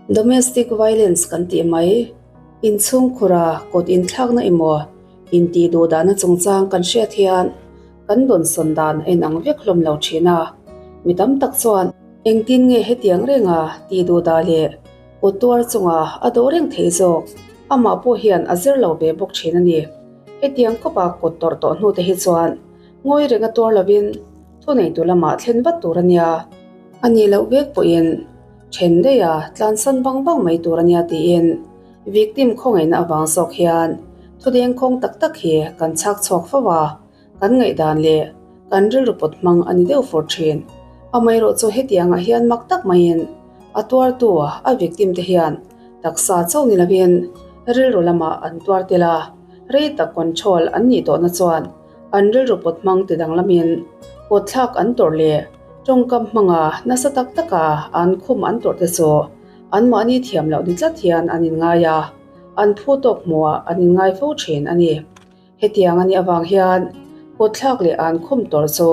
Domestic violence kan tih mai, inchhungkhura kut inthlakna emaw intih duhdahna chungchang kan hriat hian kan dawnsawn dan a inang vek hlawm lo thin a. Mi tam tak chuan engtin nge hetiang renga tih duhdah leh kut tuar chunga a dawh reng thei zawk, amah pawh hian a zir lo ve bawk thin a ni. Hetiang khawpa kut tawrh tawh hnute hi chuan Ngawi renga tuar lovin thuneitu lamah thlen vat tur a nia. A nih loh vek pawhin then daiha tlansan vang vang mai tur a nia tiin victim khawngaihna avang zawk hian thudeng khawng tak tak hi kan chhak chhuak fo a, kan ngaihdan leh kan rilru pawt hmang a ni deuh fur thin. Amaherawh chu hetiangah hian mak tak maiin a tuartu a victim te hian taksa chauh ni lovin rilru lamah an tuar tel a, rei tak control an nih tawhna chuan An rilru pawt hmang ti danglamin pawtthlak an tawrh leh tawngkam hmanga nasa tak taka an khum an tawrh te chu anmahni thiam loh ni tlat hian an inngai a, an phu tawk hmuhah an inngai fo thin a ni. Hetiang a nih avang hian pawtthlak leh an khum tawrh chu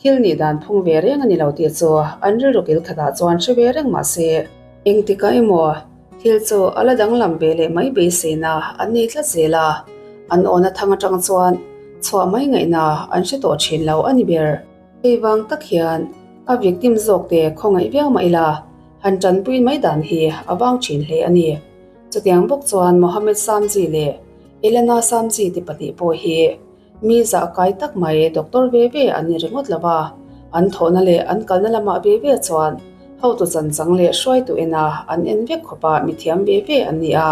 thil nih dan phung ve reng a ni lo tih chu an rilru kil khatah chuan hre ve reng mah se, engtikah emaw Thil chu a la danglam ve leh mai beiseina an nei tlat zel a, an awna thang atang chuan chhuah mai ngaihna an hre tawh thin lo a ni ber. Hei vang tak hian a victim zawk te khawngaih viau mah ila han tanpui mai dan hi a vang thin hle a ni. Chutiang bawk chuan Mohammed Samji leh Elena Samji te pahnih pawh hi Mi zah kai tak mai doctor ve ve an ni ringawt lo a, an thawhna leh an kalna lamah ve ve chuan hotu chanchang leh hruaitu ena an en vek khawpa mithiam ve ve an ni a.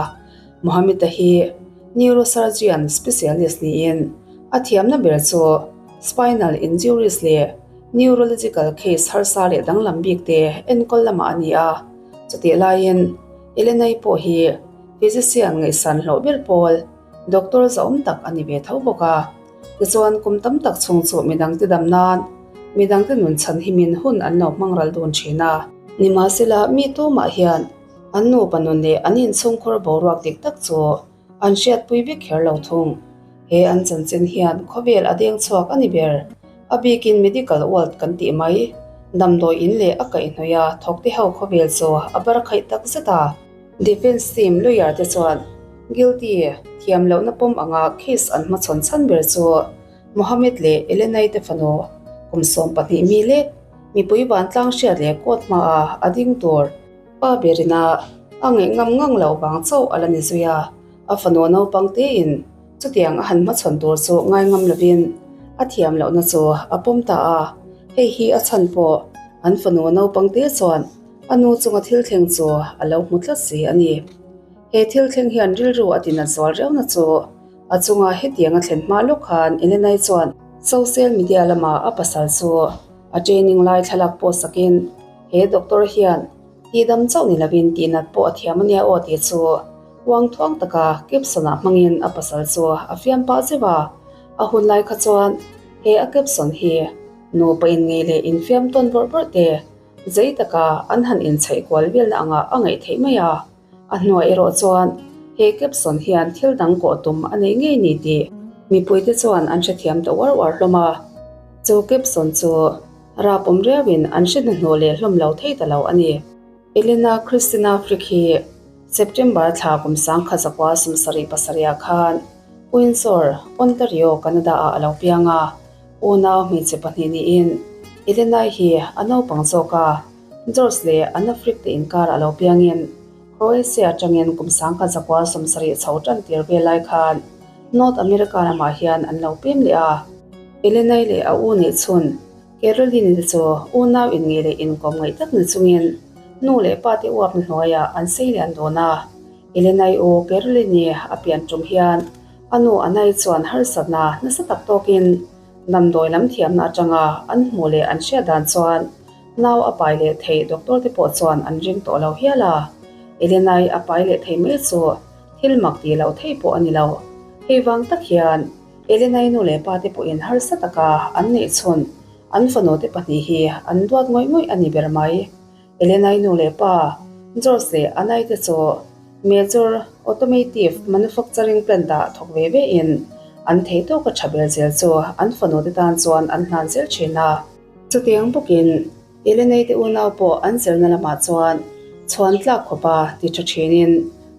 Mohammed-a hi neurosurgeon specialist niin a thiamna ber chu spinal injuries leh neurological case harsa leh danglam bik te enkawl lamah a ni a. Chutih laiin Elena-i pawh hi physician ngaihsan hlawh ber pawl Doctor zahawm tak a ni ve tho bawk a. Tichuan, kum tam tak chhung chu midangte dam nan, midangte nun chhan himin hun an lo hmang ral dun thin a. Nimahsela, mi tumah hian an nupa nun leh an inchhungkhur boruak dik tak chu an hriatpui vek kher lo thung. He an chanchin hian khawvel a deng chhuak a ni ber. A bikin medical world kan tih mai, damdawi in leh a kaihhnawih a thawkte ho khawvel chu a bar khaih tak zet a. Defence team lawyer te chuan guilty thiam lohna pawm anga case an hmachhawn chhan ber chu Mohammed leh Elenai te fanu kum 12 mi lek mipui vantlang hriat leh court hmaa a ding tur pa berina a ngaih ngam ngang loh vang chauh a la ni zui a, a fanu naupang tein chutiang a han hmachhawn tur chu ngai ngam lovin a thiam lohna chu a pawm ta a, hei hi a chhan pawh an fanu naupang te chuan A nu chunga thil thleng chu a lo hmu tlat si a ni. He thil thleng hian rilru a tinat zual riauna chu a chunga hetiang a thlen hma lawk khan Elenai chuan social media lama a pasal chu a training lai thlalak pawh sakin he doctor hian tihdam chauh ni lovin tihnat pawh a thiam a nia aw tih chu uang thuang taka caption ah hmangin a pasal chu a fiam pah zeuh a. A hun lai kha chuan he a caption hi nupa inngei leh infiam tawn bawrh bawrh te Zei taka an han inchhaih kual velna angah a ngaih theih mai a, a hnuai erawh chuan he caption hian thil dang kawh tum a nei ngei ni tih mipuite chuan an hrethiam ta uar uar hlawm a. Chu caption chu rap awm riauin an hre hnuhnawh leh hlawm lo thei ta lo a ni. Elena Christina Frick hi September thla kum 1977 ah khan Windsor, Ontario, Canada-ah a lo piang a. Unau hmeichhe pahnih niin Elenai hi a naupang zawk a, George leh Anna Frick te inkar a lo piangin Croatia atangin kum 1970 chho tan tir vel lai khan North America ramah hian an lo pem leh a. Elenai leh a u neih chhun Caroline te chu unau inngei leh inkawm ngaih tak ni chungin nu leh pa te uapna hnuaiah an sei lian dawn a. Elenai u Caroline-i a pian tum hian A nu Anai chuan harsatna nasa tak tawkin damdawi lam thiamna atanga an hmuh leh an hriat dan chuan nau a pai leh theih doctor te pawh chuan an ring tawh lo hial a. Elenai a pai leh thei mai chu thil mak tih loh thei pawh a ni lo. Hei vang tak hian Elenai nu leh pa te pawhin harsa taka an neih chhun an fanu te pahnih hi an duat ngawih ngawih a ni ber mai. Elenai nu leh pa George leh Anai te chu Major Automative Manufacturing Plant ah thawk ve ve in an thei tawk a tha bel zel chu an fanu te tan chuan an hlan zel thin a. Chutiang bawkin Elenai te unau pawh an zirna lamah chuan Chhuan tlak khawpa ti tha thinin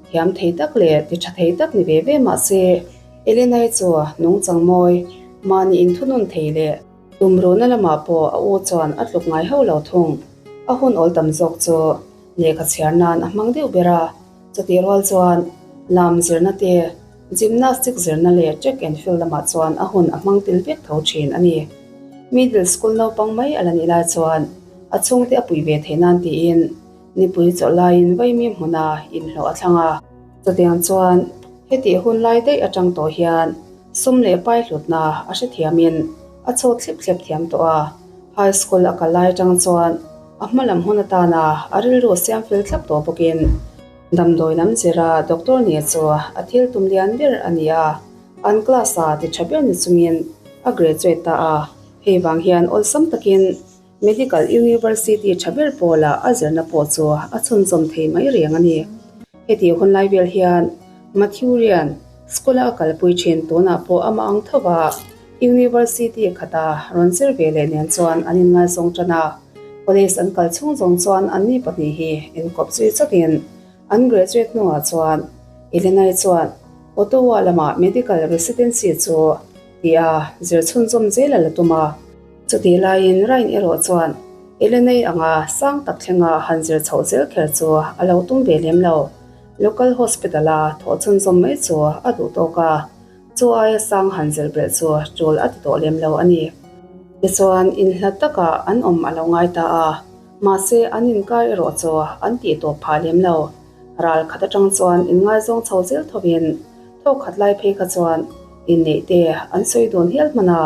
thiam thei tak leh ti tha thei tak ni ve ve mah se, Elenai chu nungchang mawi, mahni inthunun thei leh tumruhna lamah pawh a u chuan a tluk ngai hauh lo thung. A hun awl tam zawk chu lehkha chhiar nan a hmang deuh ber a, chutih rual chuan lam zirna te, gymnastic zirna leh track and field lamah chuan a hun a hmang tel vek tho thin a ni. Middle school naupang mai a la nih lai chuan a chhungte a pui ve theih nan tiin nipui chawlh laiin vaimi hmuna inhlawh a thlang a. Chutiang chuan hetih hun lai daih atang tawh hian sum leh pai hlutna a hrethiamin a chhawt thlep thlep thiam tawh a. High school a kal lai atang chuan a hma lam hun atana a rilru siam fel thlap tawh bawkin damdawi lam zira doctor nih chu a thil tum lian ber a ni a. An class a ti tha ber ni chungin a graduate ta a, hei vang hian awlsam takin Medical University tha ber pawlah a zirna pawh chu a chhunzawm thei mai reng a ni. Heti hun lai vel hian Mathurian School-a a kalpui thin tunah pawh amah ang tho va, University khata rawn zir ve leh nen chuan an inngaizawng tan a. College an kal chhung zawng chuan anni pahnih hi inkawp zui chawtin an graduate hnuah chuan Elenai chuan Ottawa lama medical residency chu tia zir chhunzawm zel a la tum a. Chutih laiin Ryan erawh chuan Elenei anga sang tak thlenga han zir chhoh zel kher chu a lo tum ve lem lo. Local hospital-a thawh chhunzawm mai chu a duh tawk a, chu aia sang han zir belh chu tul a ti tawh lem lo a ni. Tichuan, inhlat takah an awm a lo ngai ta a, mahse an inkar erawh chu an tih tawp phah lem lo. Ral khat atang chuan inngaizawng chho zel thovin thawk khat lai phei kha chuan inneih te an sawi dun hial hman a.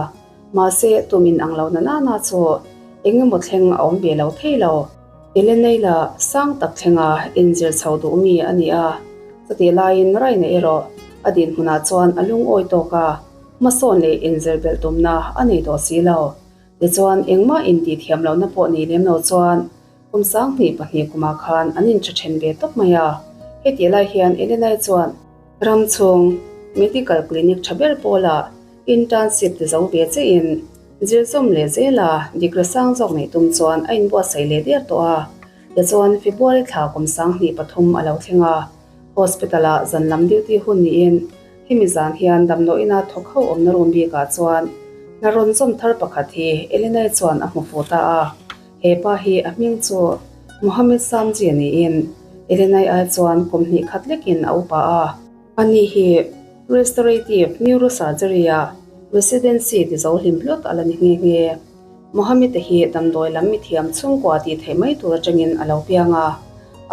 Mahse, tum in ang lo na nana chu eng emaw thleng a awm ve lo thei lo. Elenei-la sang tak thlenga inzir chho duh mi a ni a, chutih laiin Raina erawh a dinhmunah chuan a lungawi tawk a, hmasawn leh inzir belh tumna a nei tawh si lo. Tichuan, engmah intih thiam lohna pawh nei lem lo chuan kum 2002 kumah khan an intha then ve tawp mai a. Hetih lai hian Elenei chuan ram chhung medical clinic tha ber pawlah Internship ti zo ve chiahin zirzawm leh zela degree sang zawk neih tum chuan a inbuatsaih leh der tawh a. Tichuan February thla kum 23 a lo thleng a, hospital-ah zan lam duty hun niin hemi zan hian damdawiina thawk ho awmna room bikah chuan hna rawn zawm thar pakhat hi Elenai chuan a hmu fuh ta a. He pa hi a hming chu Mohammed Samji niin Elenai ai chuan kum hnih khat lekin a upa a. Ani hi Restorative Neurosurgery-ah residency ti zo hlim hlut a la ni nghe nghe. Mohammed-a hi damdawi lam mithiam chhungkua tih theih mai tur atangin a lo piang a.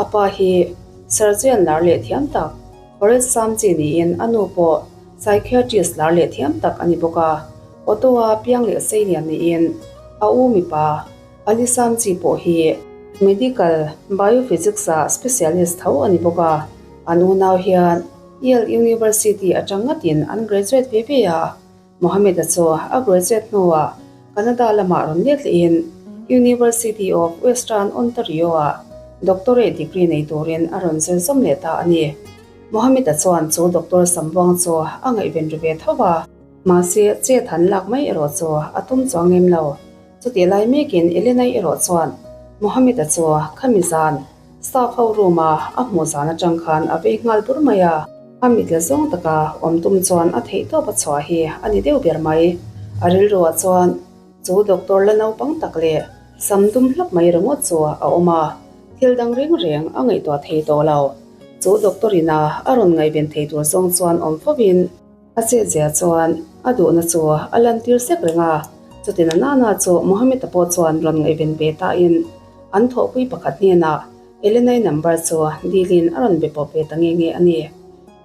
A pa hi surgeon lar leh thiam tak, Farid Samji niin a nu pawh psychiatrist lar leh thiam tak a ni bawk a. Ottawa piang leh seilian niin a u mipa Ali Samji pawh hi medical biophysics-ah specialist tho a ni bawk a. An unau hian Yale University atang ngatin an graduate ve ve a, Mohammed-a chu a graduate hnuah Canada lamah rawn let lehin University of Western Ontario-ah doctorate degree nei turin a rawn zir zawm leh ta a ni. Mohammed-a chuan chu doctor sambuang chu a ngaihven ru ve tho a, mahse chet han lak mai erawh chu a tum chuang lem lo. Chutih lai mekin Elenai erawh chuan Mohammed-a chu khami zan Staff ho room a a hmuh zan atang khan a vei nghal bur mai a. A mit la zawng taka awm tum chuan a theih tawp a chhuah hi a ni deuh ber mai. A rilruah chuan chu doctor la naupang tak leh sam dum hlap mai ringawt chu a awm a, thil dang reng reng a ngaihtuah thei tawh lo. Chu doctor in a a rawn ngaihven thei tur zawng chuan awm fo in, A chetzia chuan a duhna chu a lantir sek reng a, chutin a nana chu Mohammed-a pawh chuan rawn ngaihven ve tain an thawhpui pakhat hnenah Elenai number chu dilin a rawn be pawp ve ta nge nge a ni.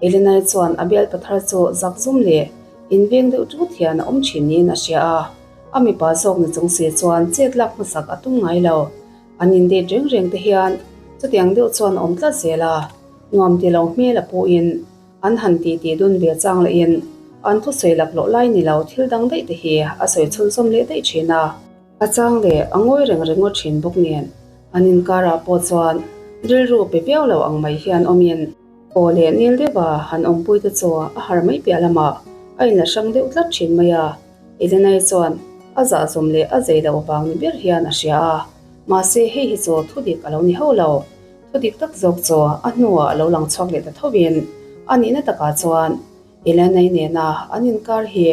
Elenai chuan a bialpa thar chu zakzum leh inveng deuh tut hian a awm thin niin a hria a, a mipa zawk ni chung si chuan chet lak hmasak a tum ngai lo. An indate reng reng te hian chutiang deuh chuan a awm tlat zel a, nuam ti lo hmel a puhin An han ti ti dun ve chang lehin an thusawi laklawh lai ni lo thil dang daih te hi a sawi chhunzawm leh daih thin a. A chang leh a ngawi reng ringawt thin bawk nen an inkarah pawh chuan rilru pe viau lo ang mai hian awmin aw leh nil deuha han awmpui te chu a har mai piah lamah a inla hrang deuh tlat thin mai a. Elenai chuan a zahzawm leh a zei loh vang ni ber hian a hria a, mahse hei hi chu thudik a lo ni hauh lo. Thu dik tak zawk chu a hnuah a lo lang chhuak leh ta thovin a nihna takah chuan Elena-i nena an inkar hi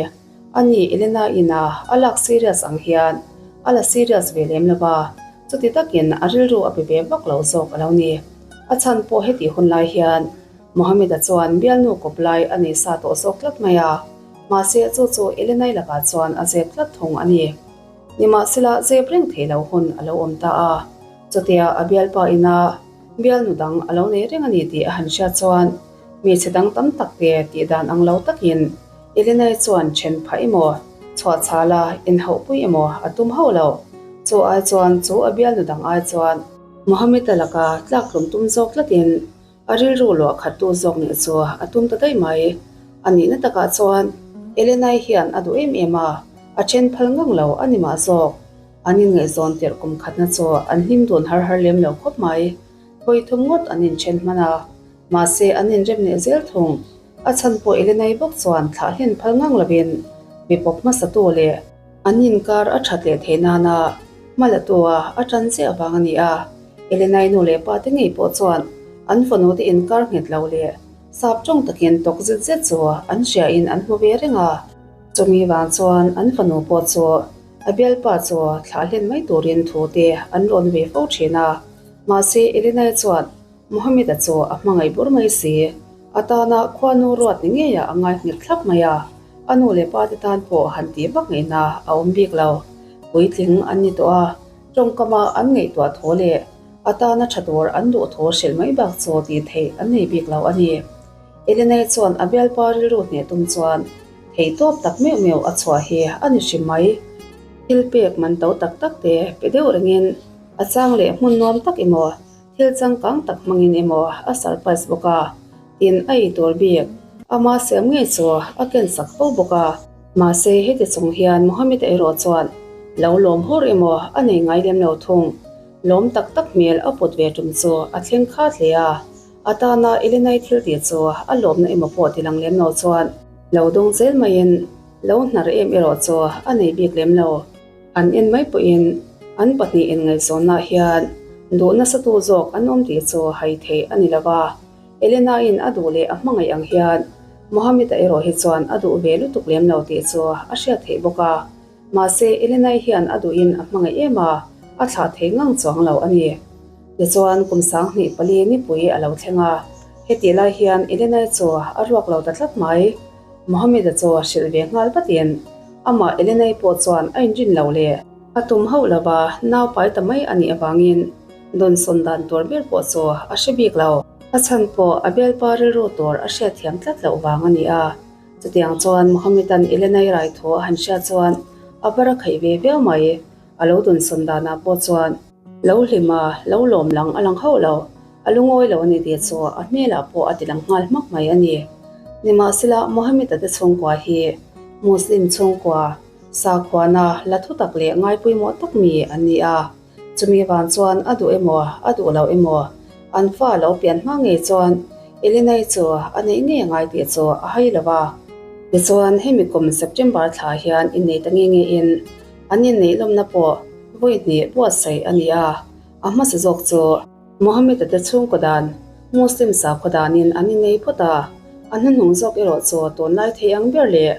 a ni Elena-in a a lak serious ang hian a la serious ve lem lo va, chuti takin a rilru a pe ve vak lo zawk a lo ni. A chhan pawh hetih hun lai hian Mohammed-a chuan bialnu kawp lai a nei sa tawh zawk tlat mai a, mahse chu chu Elena-i lakah chuan a zep tlat thung a ni. Nimahsela zep reng thei lo hun a lo awm ta a, chutia a bialpa ina bialnu dang a lo nei reng a ni tih a han hriat chuan hmeichhe dang tam tak te tih dan ang lo takin Elena-i chuan then phah emaw, chhuahchhala inhauhpui emaw a tum hauh lo. Chu ai chuan chu a bialnu dang ai chuan Mohammed-a laka tlaktlum tum zawk tlatin A rilru luah khattu zawk nih chu a tum ta daih mai. A nihna takah chuan Elena-i hian a duh em em a, a then phal ngang lo a ni mah zawk. An inngaihzawn tirh kum khatna chu an hlim dun har har lem lo khawp mai. Vawi thum ngawt an inthen hman a, mahse an inrem leh zel thung. A chhan pawh Elena-i bawk chuan thlah hlen phal ngang lovin mi pawp hmasatu leh an inkar a that leh theih nana hma la tua a tan chiah vang a ni a. Elena-i nu leh pa te ngei pawh chuan an fanu te inkar nghet lo leh sap tawng takin tawk zet zet chu an hriain an hmu ve reng a. Chumi vang chuan an fanu pawh chu a bialpa chu thlah hlen mai turin thu te an rawn ve fo thin a. Mahse Elena-i chuan Mohammed-a chu a hmangaih bur mai si. A tana khuanu ruat ni ngeiah a ngai nghet thlap mai a, a nu leh pa te tan pawh han tih vak ngaihna a awm bik lo. Puitling an ni tawh a, tawngkama an ngaihtuah thaw leh a tana tha tur an duh thaw hrilh mai bak chu tih theih an nei bik lo a ni. Elena-i chuan a bialpa rilru hneh tum chuan theihtawp tak meuh meuh a chhuah hi a ni hrim mai. Thil pek man to tak tak te pe deuh rengin a chang leh hmun nuam tak emaw Thil changkang tak hmangin emaw a surprise bawk a, tin a ei tur bik ama siam ngei chu a ken sak fo bawk a. Mahse heti chung hian Mohammed erawh chuan lo lawm hur emaw a nei ngai lem lo thung. Lawm tak tak hmel a put ve tum chu a thleng khat hle a, a tana Elenai thil tih chu a lawmna emaw pawh ti lang lem lo chuan lo dawng zel maiin lo hnar em erawh chu a nei bik lem lo. An en mai pawhin an pahnih inngaihzawnnaah hian duh nasatu zawk an awm tih chu hai theih a ni lo va. Elena-in a duh leh a hmangaih ang hian Mohammed-a erawh hi chuan a duh ve lutuk lem lo tih chu a hriat theih bawk a. Mahse, Elena-i hian a duhin a hmangaih em a, a thlah thei ngang chuang lo a ni. Tichuan, kum 24 nipui a lo thleng a, hetih lai hian Elena-i chu a ruak lo ta tlat mai. Mohammed-a chu a hrilh ve nghal vatin amah Elena-i pawh chuan a inrin lo le. A tum hauh lo va, nau pai ta mai a nih avangin dawnsawn dan tur ber pawh chu a hre bik lo. A chhan pawh a bialpa rilru tur a hriatthiam tlat loh vang a ni a. Chutiang chuan Mohammed-a'n Elena-i rai thu a han hriat chuan a var a khaih ve viau mai. A lo dawnsawn danah pawh chuan lo hlim a, lo lawm lang a lang hauh lo. A lungawi lo a ni tih chu a hmelah pawh a ti lang nghal hmak mai a ni. Nimahsela, Mohammed-a te chhungkua hi Muslim chhungkua, sakhuana la thu tak leh ngai pawimawh tak mi an ni a. Chumi vang chuan a duh emaw, a duh lo emaw, an fa lo pian hma ngei chuan Elenai chu a neih ngei a ngai tih chu a hai lo va. Tichuan, hemi kum September thla hian innei ta nge ngein an inneih lawmna pawh vawi hnih buatsaih a ni a, a hmasa zawk chu. Mohammed-a te chhungkaw dan, Muslim sakhaw danin an innei phawt a, a hnuhnung zawk erawh chu tunlai thei ang ber leh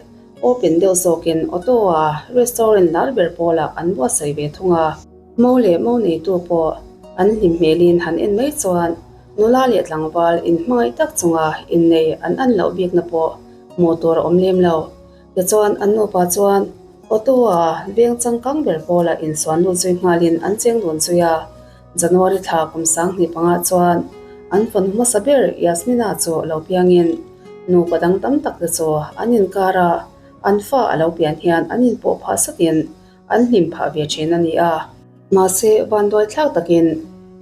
open deuh zawkin Ottawa restaurant lar ber pawlah an buatsaih ve thung a. Mo leh mo neitu pawh an hlim hmelin han en mai chuan nula leh tlangval inhmangaih tak chunga innei an an loh bikna pawh hmuh tur a awm lem lo. Tichuan an nupa chuan Ottawa veng changkang ber pawlah insuan lut zui nghalin an cheng dun zui a. January thla kum 25 chuan an fanu hmasa ber Yasmina chu lo piangin nupa dang tam tak te chu an inkar a, an fa a lo pian hian an inpawh phah satin an hlim phah ve thin a ni a. Mahse, vanduai thlak takin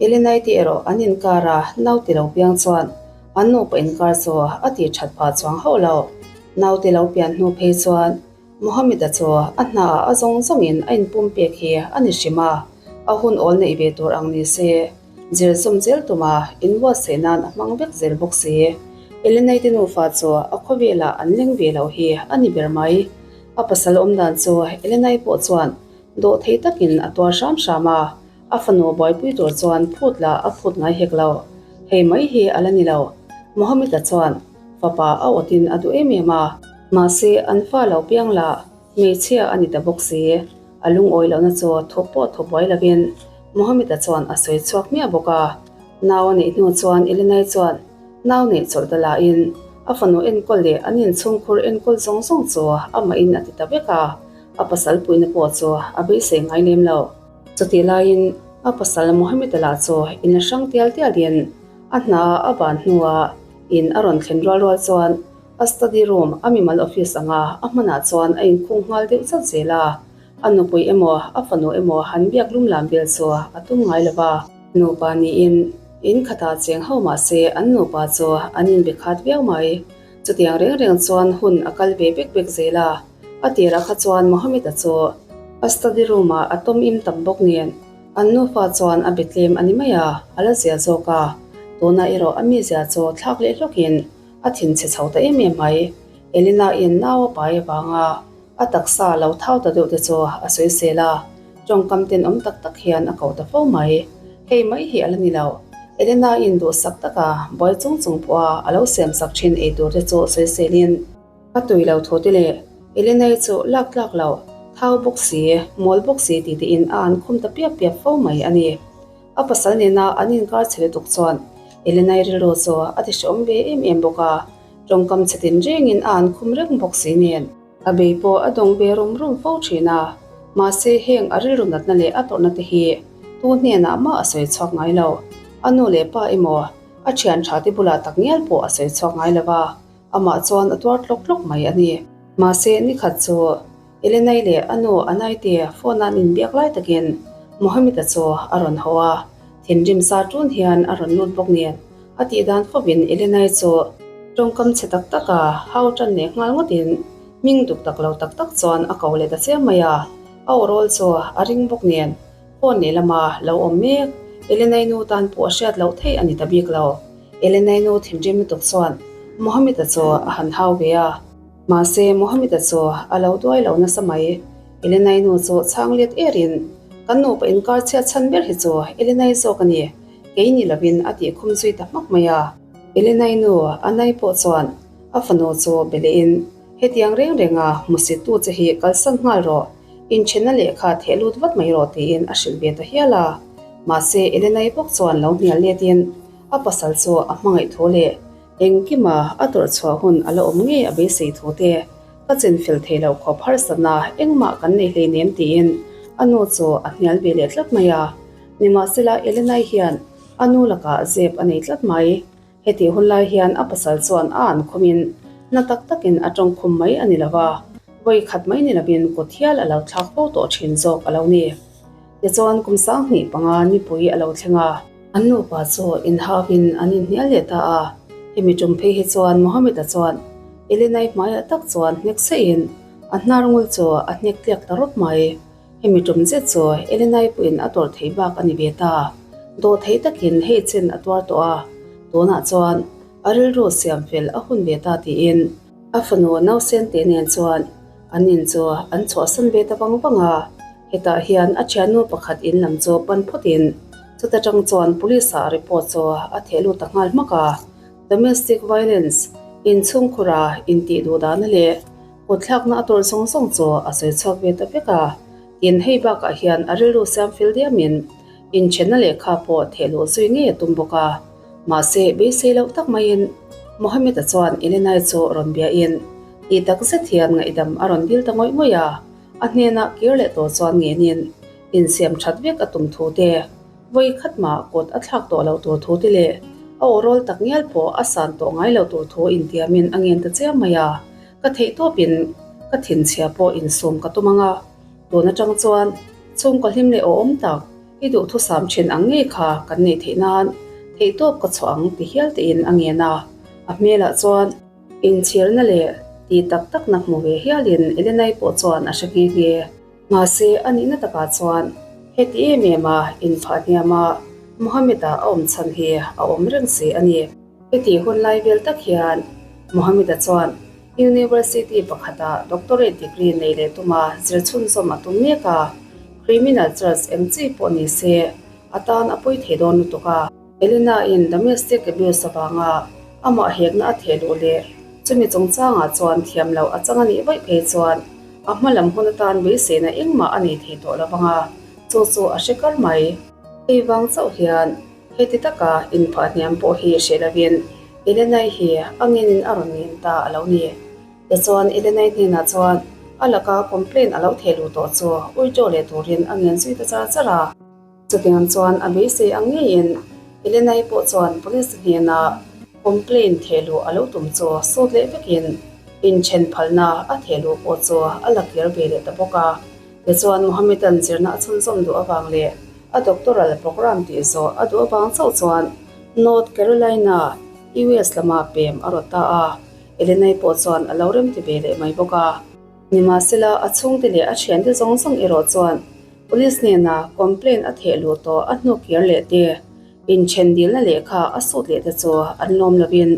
Elenai te erawh an inkar a, naute lo piang chuan an nupa inkar chu a tih that phah chuang hauh lo. Naute lo pian hnu phei chuan Mohammed-a chu a hnaah a zawng zawngin a inpumpek hi a ni hrim a, a hun awl neih ve tur ang ni se, zir zawm zel tuma inbuatsaih nan a hmang vek zel bawk si. Elenai-te nufa chu a khawvelah an leng ve lo hi a ni ber mai. A pasal awm dan chu Elenai pawh chuan dawh thei takin a tuar hram hram a. A fanu buaipui tur chuan phut lah a phut ngai hek lo. Hei mai hi a la ni lo. Mohammed-a chuan fapa a awtin a duh em em a. Mahse, an fa lo piang lah hmeichhia a ni ta bawk si. A lungawi lohna chu thawk pawh thaw buai lovin Mohammed-a chuan a sawi chhuak hmiah bawk a. Nau a neih hnu chuan Elenai chuan nau neih chawlh ta lahin a fanu enkawl leh an inchhungkhur enkawl zawng zawng chu amahin a ti ta vek a, a pasal puihna pawh chu a beisei ngai lem lo. Chutih laiin a pasal Mohammed-a lah chu in la hrang tial tialin a hna a ban hnuah in a rawn thlen rual rual chuan a study room a mimal office anga a hmanah chuan a inkhung nghal deuh chat zel a, a nupui emaw a fanu emaw han biak lum lam vel chu a tum ngai lo va. Nupa niin in khatah cheng ho mah se an nupa chu an inbe khat viau mai. Chutiang reng reng chuan hun a kal ve bek bek zel a, a tirah kha chuan Mohammed-a chu a study room-ah a tawm im tam bawk nen an nufa chuan a be tlem a ni mai a, a la zia zawk a, tunah erawh a mizia chu thlak leh hlawkin a thinchhe chho ta em em mai. Elena-in nau a pai avanga a taksa lo thau ta deuh te chu a sawisel a, tawngkam tenawm tak tak hian a koh ta fo mai. Hei mai hi a la ni lo. Elena-in duhsak taka buai chung chung pawha a lo siamsak thin ei tur te chu sawiselin a tui lo thu te leh Elena-i chu lak tlak loh, thau bawk si, mawl bawk si tih tein a an khum ta piap piap fo mai a ni. A pasal nena an inkar chhe lutuk chuan Elena-i rilru chu a ti hrehawm ve em em bawk a, tawngkam chhe tinrengin a an khum reng bawk si nen. A bei pawh a dawng ve rum rum fo thin a, mahse heng a rilru natna leh a tawrhna te hi tu hnenah mah a sawi chhuak ngai lo. A nu leh pa emaw, a thian tha te bulah tak ngial pawh a sawi chhuak ngai lo va, amah chuan a tuar tlawk tlawk mai a ni. Mahse nikhat chu Elenai leh a nu Anai te phone a an inbiak lai takin Mohammed-a chu a rawn haw a, thinrim sa tun hian a rawn lut bawk nen a tih dan fovin Elenai chu tawngkam chhe tak tak a hau tan leh nghal ngawtin hming duk tak lo tak tak chuan a ko leh ta chiam mai a, a aw rawl chu a ring bawk nen phone lehlama lo awm mek Elenai nu tan pawh a hriat loh theih a ni ta bik lo. Elenai nu thinrim lutuk chuan Mohammed-a chu a han hau ve a. Mahse, Mohammed-a chu a lo duai lo nasa mai. Elenai nu chu chhang let erin, Kan nupa inkar chhiat chhan ber hi chu Elenai zawk a ni, kei ni lovin a tih khum zui ta hmak mai a. Elenai nu Anai pawh chuan a fanu chu be lehin, Hetiang reng renga hmusit tu che hi kalsan nghal rawh, inthenna lehkha theh lut vat mai rawh tiin a hrilh ve ta hial a. Mahse, Elenai bawk chuan lo hnial letin a pasal chu a hmangaih thu leh Engkima a tawrh chhuah hun a la awm ngei a beisei thu te, ka chinfel thei loh khawp harsatna engmah kan nei hleinem tiin a nu chu a hnial ve leh tlat mai a. Nimahsela Elenai hian a nu lakah zep a nei tlat mai. Hetih hun lai hian a pasal chuan a an khumin na tak takin a tawng khum mai a ni lo va, vawi khat mai ni lovin kut hial a lo thlak fo tawh thin zawk a lo ni. Tichuan kum 25 nipui a lo thleng a. An nupa chu inhauhin an inhnial leh ta a, hemi tum phei hi chuan Mohammed-a chuan Elenai hmaiah tak chuan hnek seihin a hnar ngul chu a hnek tliak ta rawp mai. Hemi tum zet chu Elenai pawhin a tawrh thei bak a ni ve ta. Dawh thei takin hei chen a tuar tawh a, tunah chuan a rilru siam fel a hun ve ta tiin a fanu nausen te nen chuan an in chu an chhuahsan ve ta vang vang a. Hetah hian a thiannu pakhat in lam chu pan phawtin chuta tang chuan police ah report chu a theh lut ta nghal hmak a. Domestic violence, inchhungkhura intih duh dahna leh kutthlakna a tawrh zawng zawng chu a sawi chhuak ve ta vek a. Tin, hei bakah hian a rilru siam fel diamin inthenna lehkha pawh theh luh zui ngei a tum bawk a. Mahse, beisei loh tak maiin Mohammed-a chuan Elenai chu rawn biain tih tak zet hian ngaihdam a rawn dil ta ngawih ngawih a. A hnenah kir leh tawh chuan ngenin insiam that vek a tum thu te, vawi khat mah kut a thlak tawh loh tur thu te leh a aw rawl tak ngial pawh a san tawh ngai lo tur thu intiamin a ngen ta chiam mai a, ka theih tawpin ka thinchhia pawh insum ka tum ang a, tun atang chuan chhungkaw hlim leh awhawm tak i duhthusam thin ang ngei kha kan neih theih nan theihtawp ka chhuah ang ti hial tein a ngen a, a hmelah chuan. Inchhirna leh ti tak takna hmu ve hialin Elenai pawh chuan a hre nghe nghe. Mahse, a nihna takah chuan heti em em a inphah hniama Mohammed-a a awm chhan hi a awm reng si a ni. Heti hun lai vel tak hian Mohammed-a chuan University pakhata doctorate degree nei leh tuma zir chhunzawm a tum mek a, criminal charge eng chi pawh ni se. a tan a pawi thei dawn lutuk a. Elena-in domestic abuse avanga amah hekna a theh luh leh chumi chungchangah chuan thiam loh a chang a nih vaih phei chuan a hma lam hun atan beiseina engmah a nei thei tawh lo vang a, chu chu a hre kar mai. Hei vang chauh hian heti taka inphah hniam pawh hi hreh lovin Elena-i hi a ngenin a rawn ngen ta a lo ni. Tichuan Elena-i hnenah chuan a laka complaint a lo theh luh tawh chu uiṭaw leh turin a ngen zui ta char char a. Chutiang chuan a beisei ang ngeiin Elena-i pawh chuan police hnenah complaint theh luh a lo tum chu sawt leh vekin inthen phalna a theh luh pawh chu a la kir ve leh ta bawk a. Tichuan Mohammed-a'n zirna a chhunzawm duh avang leh a doctoral program tih zawh a duh avang chauh chuan North Carolina, US lama pem a rawt ta a. Elena-i pawh chuan a lo remti ve leh mai bawk a. Nimahsela a chhungte leh a thiante zawng zawng erawh chuan Police hnena complaint a theh luh tawh a hnuk kir leh te, inthen dilna lehkha a sut leh te chu an lawm lovin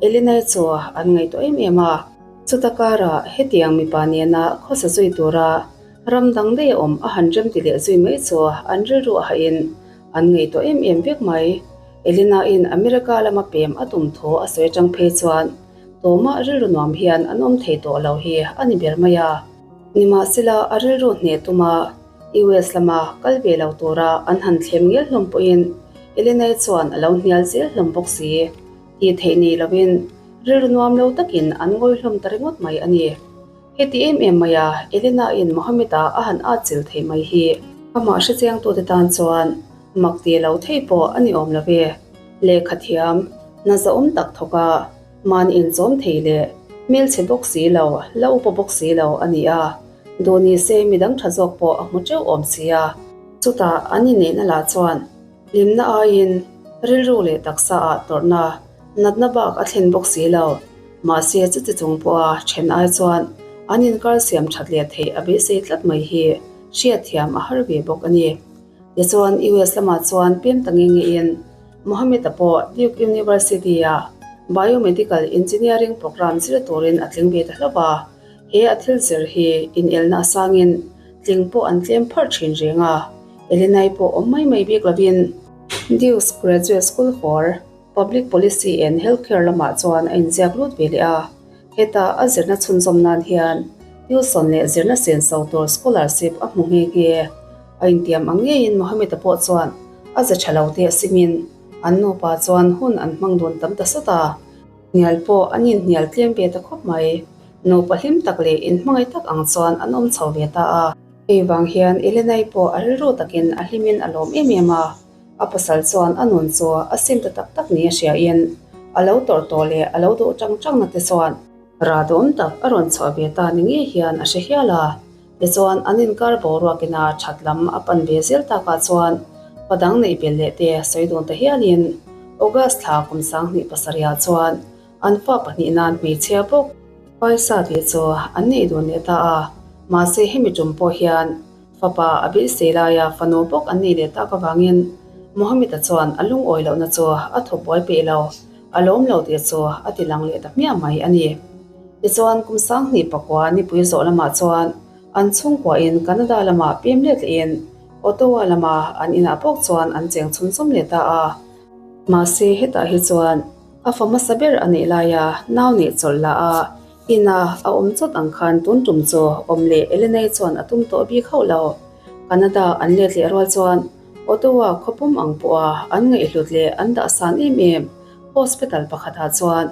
Elena-i chu an ngaihtuah em em a. Chuta karah hetiang mipa nena khawsa zui tura ram dang daih a awm a han remti leh zui mai chu an rilru a hahin an ngaihtuah em em vek mai. Elena-in America lama pem a tum thu a sawi atang phei chuan tumah rilru nuam hian an awm thei tawh lo hi a ni ber mai a. Nimahsela a rilru hneh tuma US lama kal ve lo tura an han thlem ngel hlawm pawhin Elena-i chuan a lo hnial zel hlawm bawk si. Tih theih nei lovin rilru nuam lo takin an ngawi hlawm ta ringawt mai a ni. Heti em em maia Elena-in Mohammed-a a han atchilh theih mai hi amah hrechiangtute tan chuan mak tih lo thei pawh a ni awm lo ve. Lehkha thiam, hna zahawm tak thawka mahni inchawm thei leh hmelchhe bawk si lo, la upa bawk si lo a ni a, duh ni se midang tha zawk pawh a hmu teuh awm si a. Chutah an inneihna lah chuan Hlimna aiin rilru leh taksa ah tawrhna natna bak a thlen bawk si lo. Mahse chuti chung pawha then ai chuan an inkar siam that leh theih a beisei tlat mai hi hriatthiam a har ve bawk a ni. Tichuan US lamah chuan pem ta nge ngein Mohammed-a pawh Duke University-ah Biomedical Engineering program zir turin a tling ve ta hlauh a. He a thil zir hi inelna a sangin tling pawh an tlem pharh thin reng a. Elenai pawh awm mai mai bik lovin Duke's Graduate School for Public Policy and Healthcare lamah chuan a inziak lut ve leh a. Heta a zirna chhunzawm nan hian tuition leh zirna senso tur scholarship a hmu nghe nghe. A intiam ang ngeiin Mohammed-a pawh chuan a ze tha lo te a simin an nupa chuan hun an hmang dun tam ta sawt a. Hnial pawh an inhnial tlem ve ta khawp mai. Nupa hlim tak leh inhmangaih tak ang chuan an awm chho ve ta a. Hei vang hian Elenai pawh a rilru takin a hlimin a lawm em em a, a pasal chuan a nun chu a sim ta tak tak ni a hriain a lo tawrh tawh leh a lo duh tang tangna te chuan rah duhawm tak a rawn chhuah ve ta ni ngei hian a hre hial a. Tichuan an inkar boruakin a that lam a pan ve zel takah chuan pa dang neih belh leh te sawi dun ta hialin August thla kum 2007 ah chuan An fa pahnih nan hmeichhia bawk paisa tih chu an neih dun leh ta a, mahse hemi tum pawh hian fapa a beisei laia fanu bawk an nei leh tak avangin Mohammed-a chuan a lungawi lohna chu a thawk buai peih lo, a lawm lo tih chu a ti lang leh ta hmiah mai a ni. Tichuan kum 2009 nipui zawh lamah chuan an chhungkuahin Canada lamah pem let lehin Ottawa lama an inah bawk chuan an cheng chhunzawm leh ta a, mahse hetah hi chuan A fa hmasa ber a nih laia nau nih chawlh lah a, ina a awm chawt ang khan tun tum chu awm leh Elenei chuan a tum tawh bik hauh lo. Canada an let leh rual chuan Ottawa khawpum ang pawha an ngaihhlut leh an dah san em em hospital pakhatah chuan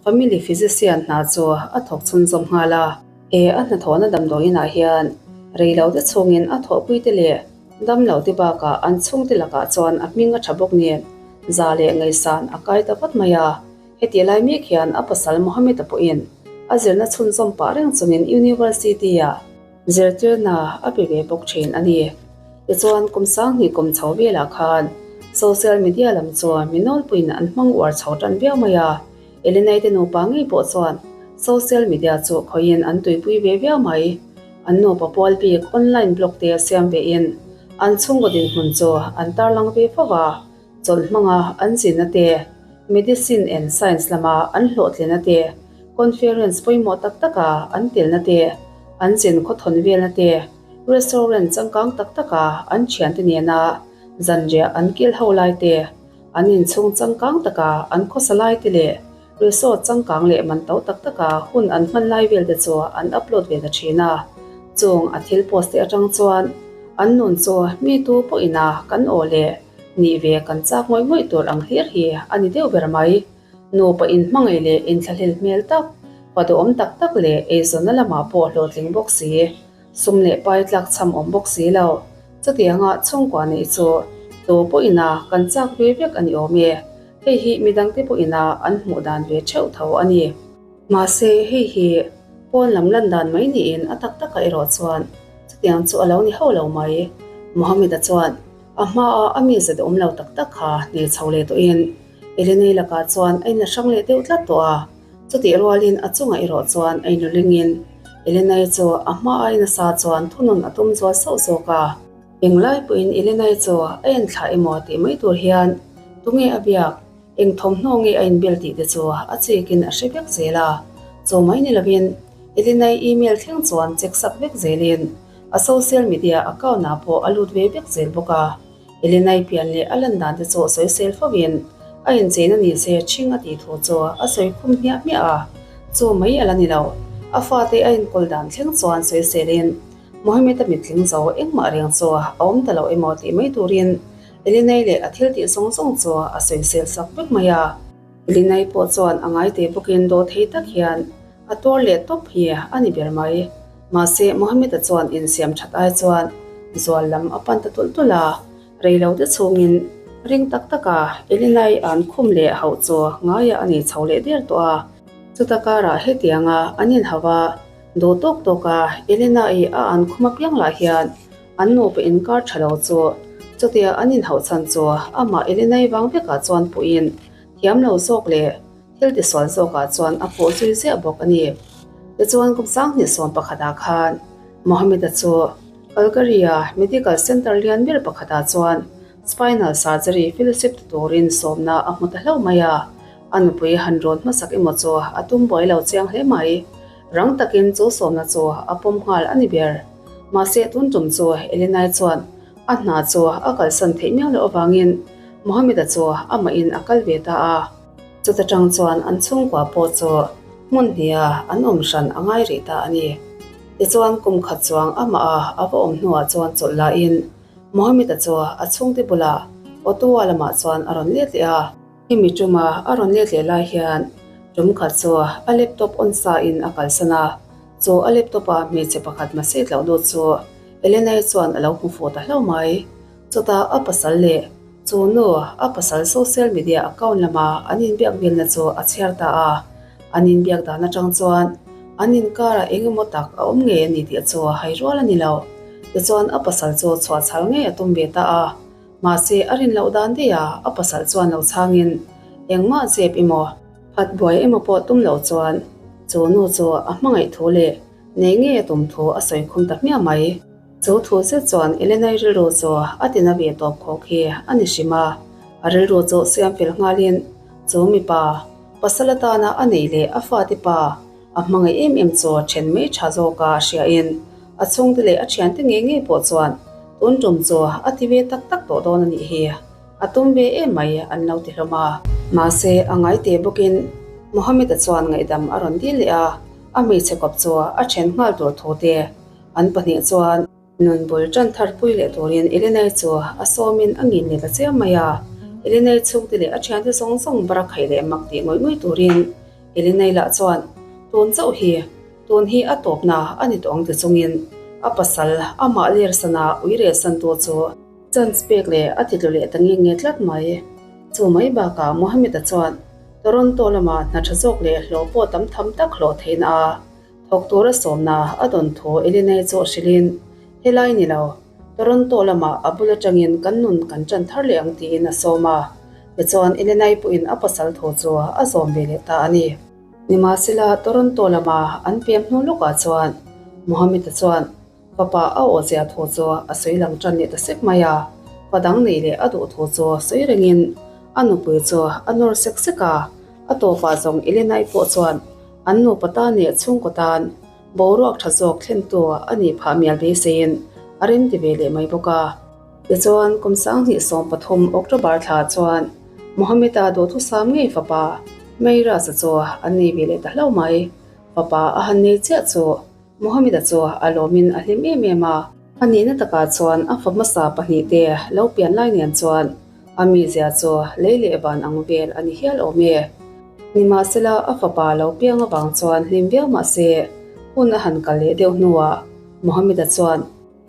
family physician hna chu a thawk chhunzawm nghal a. He a hnathawhna damdawiinah hian reilote chhungin a thawhpuite leh Damlote bakah an chhungte lakah chuan a hming a tha bawk nen za leh ngaihsan a kai ta vat mai a. Hetih lai mek hian a pasal Mohammed-a pawhin a zirna chhunzawm pah reng chungin University-ah zirtirna a pe ve bawk thin a ni. Tichuan kum 2000 kum chho velah khan social media lam chu mi nawlpuiin an hmang uar chho tan viau mai a. Elenai te nupa ngei pawh chuan social media chu khawiin an tuipui ve viau mai. An nupa pual bik online blog te siam vein an chhungkaw dinhmun chu an tarlang ve fo va, chawlh hmanga an zinna te, medicine and science lama an hlawhtlinna te, conference pawimawh tak taka an telna te, an zin khawthawn velna te, restaurant changkang tak taka an thiante nena. Zanriah an kil ho lai te, an inchhung changkang taka an khawsa lai te leh resort changkang leh man to tak taka hun an hman lai vel te chu an upload ve ta thin a. Chung a thil post te atang chuan an nun chu mi tu pawhin a kan aw leh nih ve kan chak ngawih ngawih tur ang hlir hi a ni deuh ber mai. Nupa inhmangaih leh inthlahlel hmel tak, pa duhawm tak tak leh eizawnna lamah pawh hlawhtling bawk si. Sum leh pai tlak chham awm bawk si lo. Chutianga chhungkua neih chu tu pawhin a kan chak ve vek a ni awm e. Hei hi midangte pawhin a an hmuh dan ve theuh tho a ni. Mahse, hei hi pawn lam lan dan mai niin a tak takah erawh chuan chutiang chu a lo ni hauh lo mai. Mohammed-a chuan a hmaa a mi zet awm lo tak tak kha nei chho leh tawhin Elenei lakah chuan a inla hrang leh deuh tlat tawh a. Chutih rualin a chungah erawh chuan a inlulingin Elenai chu a hma ai nasa chuan thunun a tum zual sauh zawk a. Englai pawhin Elenai chu a enthlah emaw tih mai tur hian tunge a biak, eng thawmhnaw nge a inbel tih te chu a chikin a hre vek zel a. Chu mai ni lovin Elenai email thleng chuan check sak vek zelin a social media account ah pawh a lut ve vek zel bawk a. Elenai pian leh a lan dan te chu sawisel fo in a inchein a ni se ṭhing a tih thu chu a sawi khum hmiah hmiah a, chu mai a la ni lo. A fate a inkawl dan thleng chuan sawisel in Mohammed-a mitling zo engmah reng chu a awm ta lo emaw tih mai turin Elenai leh a thil tih zawng zawng chu a sawisel sak vek mai a. Elenai pawh chuan a ngai te bawkin dawh thei tak hian a tuar leh tawp hi a ni ber mai. Mahse, Mohammed-a chuan insiam that ai chuan zual lam a pan ta tulh tulh a, rei lo te chhungin ring tak taka Elinai an khum leh hauh chu ngaiah a nei chho leh der tawh a. Chuta karah hetianga an inhauh a, duh tawk tawka Elinai a an khum apiang lah hian an nupa inkar tha lo chu chutia an inhauh chhan chu amah Elinai vang vekah chuan puhin thiam lo zawk leh Thil tisual zawkah chuan a pawh zui ziah bawk a ni. Tichuan kum 2011 ah khan Mohammed-a chu Calgary-a medical centre lian ber pakhatah chuan spinal surgery fellowship ti turin sawmna a hmu ta hlauh mai a. A nupui han rawn hmasak emaw chu a tum buai lo chiang hle mai. Rang takin chu sawmna chu a pawm nghal a ni ber. Mahse tun tum chu Elenai chuan a hna chu a kalsan theih miau loh avangin Mohammed-a chu amahin a kal ve ta a. Chuta tang chuan an chhungkua pawh chu hmun hniha an awm hran a ngai rih ta a ni. Tichuan kum khat chuang amah a a va awm hnuah chuan chawlh lahin Mohammed-a chu a chhungte bulah Ottawa lamah chuan a rawn let leh a. Hemi tuma a rawn let leh lai hian tum khat chu a laptop on sa in a kalsan a, chu a laptop a hmeichhe pakhat message loh lut chu Elena-i chuan a lo hmu fuh ta hlauh mai. Chutah a pasal leh chu nu a pasal social media account lama an inbiak velna chu a chhiar ta a, an inbiak dan atang chuan an inkarah eng emaw tak a awm ngei a ni tih chu hai rual a ni lo. Tichuan a pasal chu chhuah chhal ngei a tum ve ta a, mahse a rin loh dan daih a a pasal chuan lo chhangin engmah zep emaw phat buai emaw pawh tum loh chuan chu nu chu a hmangaih thu leh nei ngei a tum thu a sawi khum ta hmiah mai. Chu thu zet chuan Elenai rilru chu a tina ve tawp khawk hi a ni hrim a, a rilru chu siam fel nghalin chu mipa, pasal atana a nei leh a fate pa a hmangaih em em chu then mai tha zawka hriain a chhungte leh a thiante ngei ngei pawh chuan tun tum chu a ti ve tak tak tawh dawn a nih hi, a tum ve em mai an lo ti hlawm a. Mahse, a ngai te bawkin Mohammed-a chuan ngaihdam a rawn dil leh a, a hmeichhe kawp chu a then nghal tur thu te An pahnih chuan nun bul tan thar pui leh turin Elenai chu a sawmin a ngin leh ta chiam mai a. Elenai chhungte leh a thiante zawng zawng bar a khaih leh mak tih ngawih ngawih turin Elenai lah chuan tun chauh hi tun hi a tawpna a ni tawh ang ti chungin a pasal amah ler sana ui reh santu chu chance pek leh a ti tlu leh ta nge nge tlat mai. Chu mai bakah Mohammed-a chuan Toronto lama hna tha zawk leh hlawh pawh tam tham tak hlawh theihna a Thawk tura sawmna a dawn thu Elinai chu a hrilhin, Helai ni lo, Toronto lamah a bul atangin kan nun kan tan thar leh ang tiin a sawm a. Tichuan Elinai pawhin a pasal thu chu a zawm ve leh ta a ni. Nimahsela Toronto lama an pem hnu lawkah chuan Mohammed-a chuan Fapa a awhzia thu chu a sawi lang tan leh ta sek mai a, fa dang nei leh a duh thu chu sawi rengin a nupui chu a nawr sek sek a, a tawpah zawng Elenai pawh chuan an nupa tan leh chhungkaw tan boruak tha zawk thlentu a nih phah mial beiseiin a rem ti ve leh mai bawk a. Tichuan, kum 2013 October thla chuan Mohammed-a duhthusam ngei fapa Meiras-a chu an nei ve leh ta hlauh mai. Fapa a han nei chiah chu Mohammed-a chu a lawmin a hlim em em a. A nihna takah chuan a fa hmasa pahnihte lo pian lai nen chuan a mizia chu lei leh van ang vel a ni hial awm e. Nimahsela a fapa lo piang avang chuan hlim viau mah se, hun a han kal leh deuh hnuah Mohammed-a chuan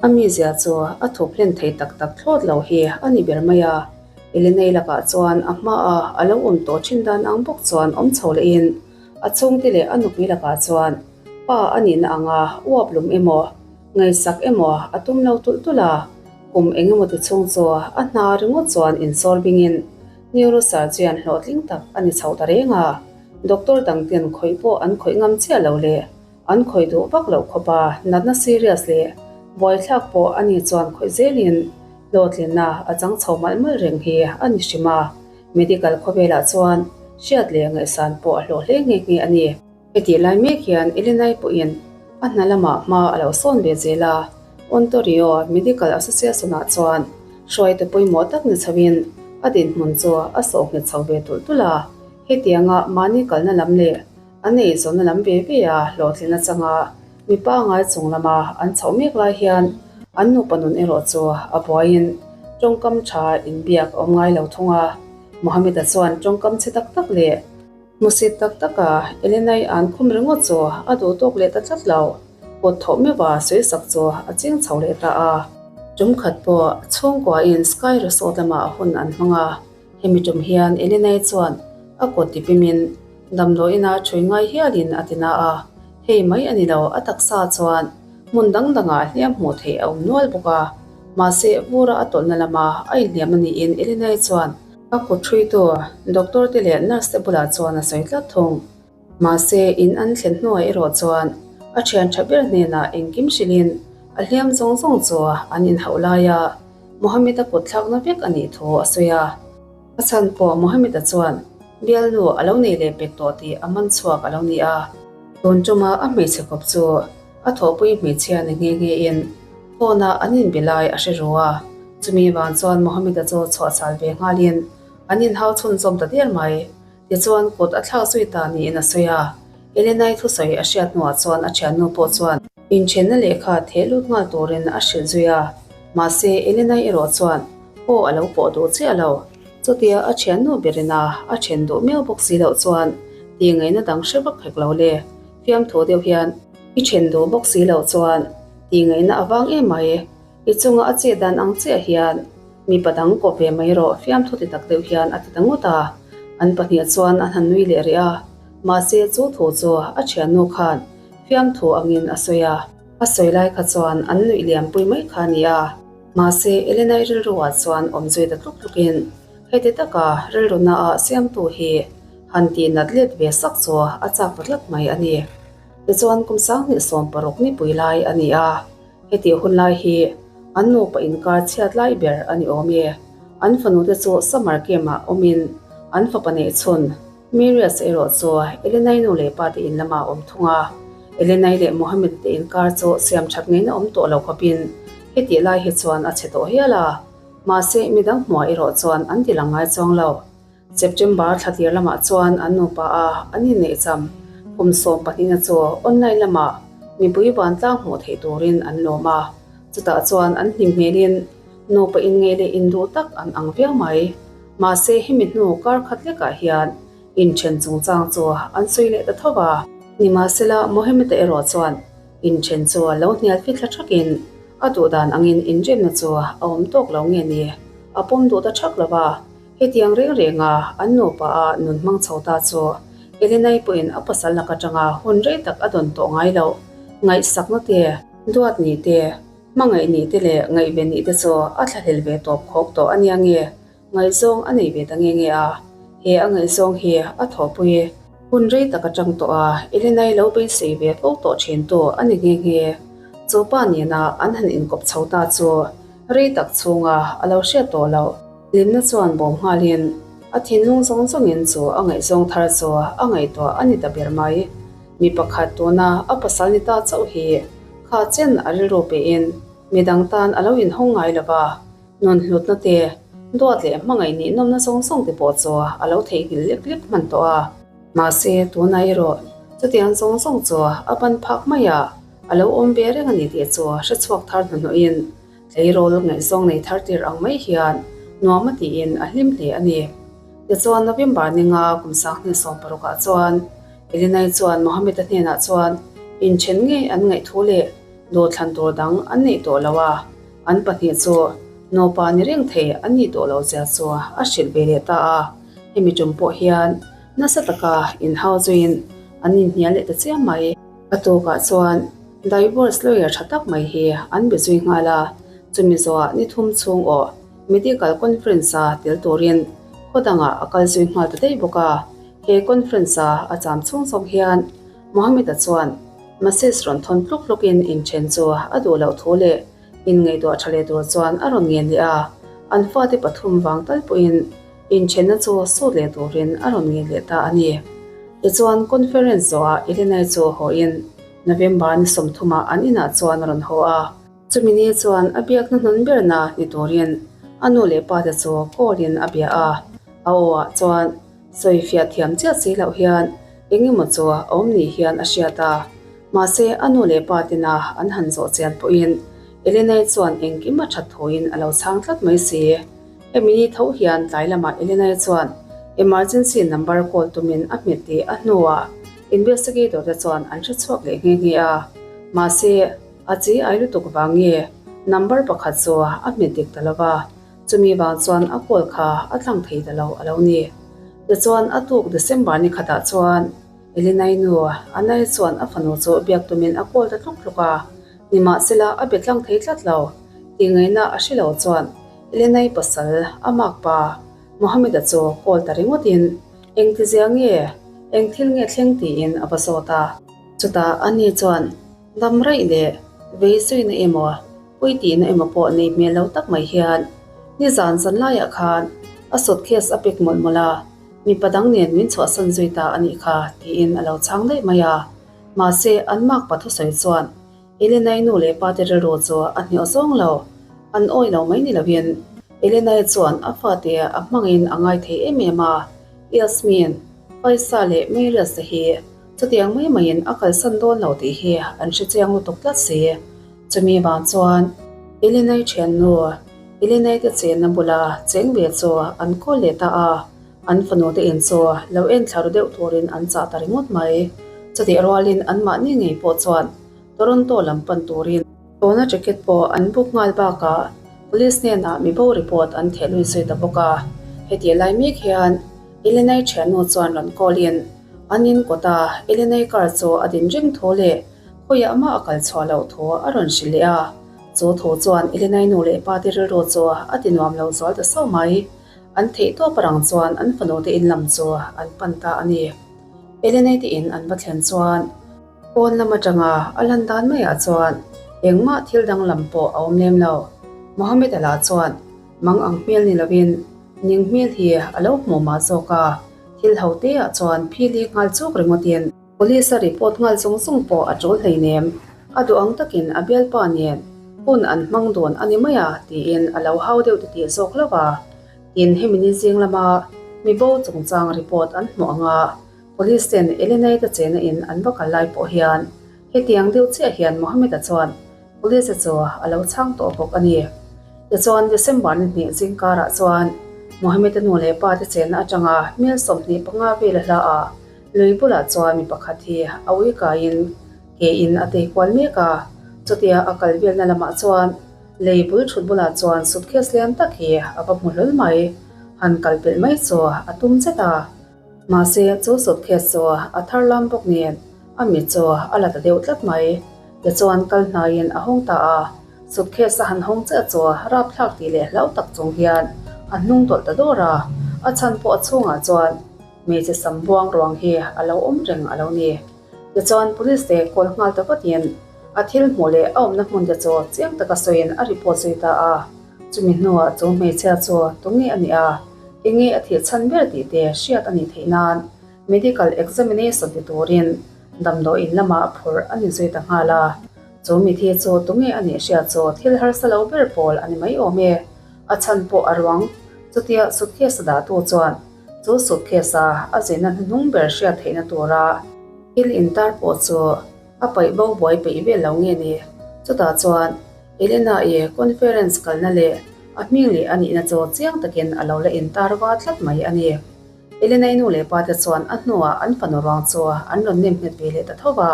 a mizia chu a thup hlen thei tak tak thlawt lo hi a ni ber mai a. Elenei lakah chuan a hmaah a lo awm tawh thin dan ang bawk chuan awm chho lehin a chhungte leh a nupui lakah chuan pa a nihna anga uap lum emaw, ngaihsak emaw a tum lo tulh tulh a, kum eng emaw ti chhung chu a hna ringawt chuan insawr bingin neurosurgeon hlawhtling tak a ni chho ta reng a, doctor dangten khawih pawh an khawih ngam chiah lo leh an khawih duh vak loh khawp a, natna serious leh buaithlak pawh a ni chuan khawih zelin hlawhtlinna a chang chho malh malh reng hi a ni hrim a, medical khawvelah chuan hriat leh ngaihsan pawh a hlawh hle nghe nghe a ni. Hetih lai mek hian Elenai pawhin a hna lamah hma a lo sawn ve zel a, Ontario Medical Association-ah chuan hruaite pawimawh tak ni chhoin a dinhmun chu a sawh nghet chho ve tulh tulh a. Hetianga mahni kalna lam leh an eizawnna lam ve ve a hlawhtlin atanga mi pangngai chung lama an chhoh mek lai hian an nupa nun erawh chu a buaiin tawngkam tha inbiak a awm ngai lo thung a. Mohammed-a chuan tawngkam chhe tak tak leh Hmusit tak taka Elenai an khum ringawt chu a duh tawk leh ta tlat lo. Kut thawh meuha sawisak chu a ching chho leh ta a. Tum khat pawh chhungkuain Sky Resort lamah hun an hmang a. Hemi tum hian Elenai chuan a kut tipimin damdawiina ṭhui ngai hialin a ti na a. Hei mai a ni lo, a taksa chuan hmun dang dangah hliam hmuh theih a awm nual bawk a. Mahse, vura a tawlhna lama a inhliam a niin Elenai chuan A kut ṭhuitu doctor te leh nurse te bulah chuan a sawi tlat thung. Mahse, in an thlen hnuai erawh chuan a ṭhian ṭha ber hnenah engkim hrilhin a hliam zawng zawng chu an inhauh laia Mohammed-a kut thlakna vek a nih thu a sawi a. A chhan pawh Mohammed-a chuan bialnu a lo nei leh pek tawh tih a man chhuak a lo ni a. Tun ṭuma a hmeichhe kawp chu A thawhpui hmeichhia ni nghe nghe in phone ah an inbe lai a hre ru a, chumi vang chuan Mohammed-a chu chhuahchhal ve nghal in an inhau chhunzawm ta der mai. Tichuan kut a thlak zui ta niin a sawi a, Elenai thusawi a hriat hnuah chuan a thiannu pawh chuan inthenna lehkha theh lut nghal turin a hrilh zui a, mahse Elenai erawh chuan aw a lo pawh duh chiah lo. Chutia a thiannu berin a a then duh miau bawk si loh chuan tih ngaihna dang hre vak hek lo le. Fiamthu deuh hian i then duh bawk si loh chuan tih ngaihna a vang em mai. I chunga a chet dan ang chiah hian mipa dang kawp ve mai rawh fiamthu ti tak deuh hian a ti ta ngawt a. An pahnih chuan an han nui leh rih a, mahse chu thu chu a thiannu khan fiamthu angin a sawi a. A sawi lai kha chuan an nuih liampui mai kha a ni a, mahse Elenai rilruah chuan awm zui ta tluk tlukin heti taka rilru naah siamtu hi Han tih nat let ve sak chu a chak ta tlat mai a ni. Tichuan kum 2016 nipui lai a ni a, hetih hun lai hi an nupa inkar chhiat lai ber a ni awm e. An fanute chu summer camp-ah awmin an fapa neih chhun Mirias erawh chu Elenai nu leh pa te in lamah a awm thung a. Elenai leh Mohammed te inkar chu siam that ngaihna awm tawh lo khawpin hetih lai hi chuan a chhe tawh hial a, mahse midang hmuah erawh chuan an ti lang ngai chuang lo. September thla tir lamah chuan an nupa a an inneih cham kum 12 na chu online lamah mipui vantlang hmuh theih turin an lawm a, chutah chuan an hlim hmelin nupa inngeih leh induh tak an ang viau mai. Mahse hemi hnu kar khat lekah hian inthen chungchang chu an sawi leh ta tho va. Nimahsela Mohammed-a erawh chuan inthen chu lo hnial fit thla thakin a duh dan angin inremna chu a awm tawk lo nge ni a pawm duh ta thak lo va. Hetiang reng renga an nupa a nun hmang chho ta chu Elenai pawhin a pasal lak atanga hun rei tak a dawn tawh ngai loh. Ngaihsakna te, duat nih te, hmangaih nih te leh ngaihven nih te chu a thlahlel ve tawp khawk tawh a nia nge ngaihzawng a nei ve ta nge nge a, he a ngaihzawng hi a thawhpui. Hun rei tak atang tawh a Elenai lo beisei ve fo tawh thin tu a ni nghe nghe. Chu pa nena an han inkawp chho ta chu rei tak chhunga a lo hriat tawh loh. Hlimna chuan bawm nghalin a thinlung zawng zawngin chu a ngaihzawng thar chu a ngaihtuah a ni ta ber mai. Mi pakhat tuna a pasal ni ta chauh hi kha chen a rilru pehin midang tan a lo inhawng ngai lo va. Nun hlutna te, duat leh hmangaih nih nawmna zawng zawng te pawh chu a lo theihnghilh lek lek hman tawh a. Mahse, tunah erawh chutiang zawng zawng chu a ban phak mai a, a lo awm ve reng a ni tih chu hre chhuak thar hnuhnawhin tleirawl ngaihzawng nei thar tir ang mai hian nuam a tiin a hlim hle a ni. Tichuan, November ninga kum 2016 ah chuan Elinai chuan Mohammed-a hnenah chuan inthen ngei an ngaih thu leh dawhthlan tur dang an neih tawh lo a, An pahnih chu nupa ni reng thei an nih tawh lo zia chu a hrilh ve leh ta a, hemi tum pawh hian nasa taka inhau zuiin an inhnial leh ta chiam mai. A tukah chuan divorce lawyer tha tak mai hi an be zui nghal a, chumi zawhah ni thum chhung aw medical conference-a tel turin khaw dangah a kal zui nghal ta daih bawk a, he conference-a a cham chhung zawk hian Mohammed-a chuan Message rawn thawn tluk tlukin inthen chu a duh loh thu leh inngaihtuah tha leh tur chuan a rawn ngen leh a, an fate pathum vang tal pawhin inthenna chu sut leh turin a rawn ngen leh ta a ni. Tichuan conference zawhah Elenai chu hawiin November ni sawmthumah an inah chuan a rawn haw a. Chumi ni chuan a biakna hnun berna ni turin a nu leh pate chu call in a bia a, a aw ah chuan sawi fiah thiam chiah si loh hian eng emaw chu a awm ni hian a hriat a. Mahse a nu leh pa tena an han zawh chian pawhin Elenai chuan engkim a that thuin a lo chhang tlat mai si. Hemi ni tho hian tlai lamah Elenai chuan emergency number call tumin a hmet tih a hnuah investigator te chuan an hre chhuak leh nghe nghe a. Mahse. A chi ai lutuk vang nge number pakhat chu a hmet dik ta lo va, chumi vang chuan a call kha a tlang thei ta lo a lo ni. Tichuan a tuk December ni khatah chuan Elinai nu Anai chuan a fanu chu biak tumin a call ta tluk tluk a, nimahsela a be tlang thei tlat lo. Tih ngaihna a hre lo chuan Elinai pasal a makpa Mohammed-a chu call ta ringawtin engtizia nge eng thil nge thleng tiin a va zawt a. Chutah ani chuan Dam raih leh vei zuina emaw, pui tihna emaw pawh nei hmel lo tak mai hian nizan zan laiah khan a suitcase a pek mawlh mawlh a, mipa dang nen min chhuahsan zui ta a nih kha tiin a lo chhang daih mai a. Mahse, an makpa thusawi chuan Elenai nu leh pate rilru chu a hniawh zawng lo. An awih lo mai ni loin Elenai chuan a fate a hmangin a ngai thei em em a, Yasmin, Faisa leh Merias te hi Chutiang mai maiin a kalsan dawn lo tih hi an hre chiang lutuk tlat si. Chumi vang chuan Elenai thiannu, Elenai te chenna bula cheng ve chu an kawl leh ta a, an fanu te in chu lo en thla ru deuh turin an chah ta ringawt mai. Chutih rualin anmahni ngei pawh chuan Toronto lam pan turin tawna ticket pawh an book nghal bakah police hnenah mibo report an theh lui zui ta bawk a. Hetih lai mek hian Elenai thiannu chuan rawn call in An in kawta Elenai car chu a din reng thu leh khawiah mah a kal chhuah loh thu a rawn hrilh leh a. Chu thu chuan Elenai nu leh pa te rilru chu a ti nuam lo zual ta sauh mai. An theih tawp arang chuan an fanu te in lam chu an pan ta a ni. Elenai te in an va thlen chuan pawn lam atanga a lan dan maiah chuan engmah thil danglam pawh a awm lem lo. Mohammed a lah chuan mang ang hmel ni lovin ning hmel hi a lo hmuh mah zawk a. Thil ho te ah chuan phili nghal chuk ringawtin Police a report nghal zung zung pawh a tul hleinem. A duh ang takin a bialpa nen hun an hmang dawn a ni mai a tiin a lo hau deuh titih zawk lo a. Tin, hemi ni zing lama mibo chungchang report an hmuh ang a, Police ten Elenai te chena in an va kal lai pawh hian hetiang deuh chiah hian Mohammed-a chuan Police chu a lo chhang tawh bawk a ni. Tichuan, December ni hnih zingkarah chuan Mohammed-a nu leh pa te chenna atanga mel 25 vel a hla a, lui bulah chuan mi pakhat hi a ui kaiin ke in a tei kual mek a. Chutia a kal velna lamah chuan lei bul thut bulah chuan suitcase lian tak hi a va hmu hlawl mai. Han kal pelh mai chu a tum zet a. Mahse, chu suitcase chu a thar lam bawk nen a mit chu a la ta deuh tlat mai. Tichuan kal hnaiin a hawng ta a, suitcase a han hawng chiah chu rapthlak tih leh hlau tak chung hian a hnung tawlh ta dawr a, a chhan pawh a chhungah chuan hmeichhe sam buang ruang hi a lo awm reng a lo ni. Tichuan police te call nghal ta vatin a thil hmuh leh a awmna hmun te chu chiang taka sawiin a report zui ta a, chumi hnuah chu hmeichhia chu tunge a nih a, enge a thih chhan ber tih te hriat a nih theih nan medical examination ti turin Damdawiin lamah phurh a ni zui ta nghal a, chu mithi chu tunge a nih hriat chu thil harsa lo ber pawl a ni mai awm e. A chhan pawh a ruang. Chutia suitcase a dahtu chuan chu suitcase-a a zinna hnuhnung ber hriat theihna tura thil intar pawh chu a paih bo buai peih vel lo nge ni? Chutah chuan Elena-i conference kalna leh a hming leh a nihna chu chiang takin a lo la intar va tlat mai a ni. Elena-i nu leh pa te chuan a hnuah an fanu ruang chu an rawn nem nghet ve leh ta tho va.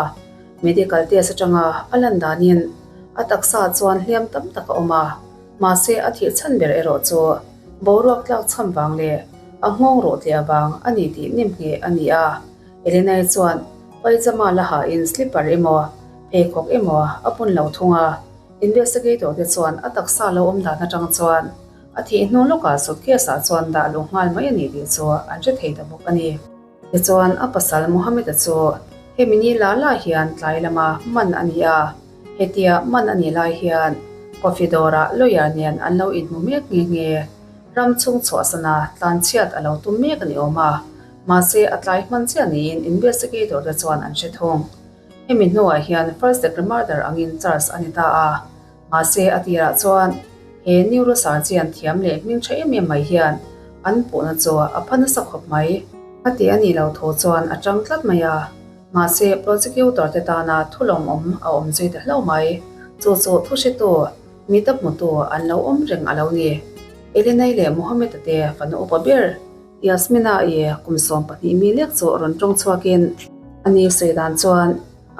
Medical test atanga a lan danin a taksa chuan hliam tam tak a awm a, mahse a thih chhan ber erawh chu boruak tlak chham vang leh a nghawng rawh tliah vang a ni tih nem ngheh a ni a. Elena-i chuan paijama la hain slipper emaw pheikhawk emaw a pun lo thung a, investigator te chuan a taksa lo awm dan atang chuan A thih hnu lawkah suitcase-ah chuan dah luh nghal mai a ni tih chu an hre thei ta bawk a ni. Tichuan, a pasal Mohammed-a chu hemi ni la la hian tlai lama man a ni a, hetia man a nih lai hian coffee dawrah lawyer nen an lo inhmu mek nghe nghe. Ram chhung chhuahsana tlanchhiat a lo tum mek a ni awm a, mahse a tlai hman chiah niin investigator te chuan an hre thung. Hemi hnuah hian first degree murder angin charge a ni ta a. Mahse, a tirah chuan he neurosurgeon thiam leh hming tha em em mai hian an puhna chu a pha nasa khawp mai. A ti a nih loh thu chuan a tang tlat mai a. Mahse, prosecutor te tana thu lawmawm a awm zui ta hlauh mai. Chu chu thu hretu, mita hmutu an lo awm reng a lo ni. Elenai leh Mohammed-a te fanu upa ber Yasmina-i kum 12 mi lek chu rawn tawng chhuakin a ni sawi dan chuan,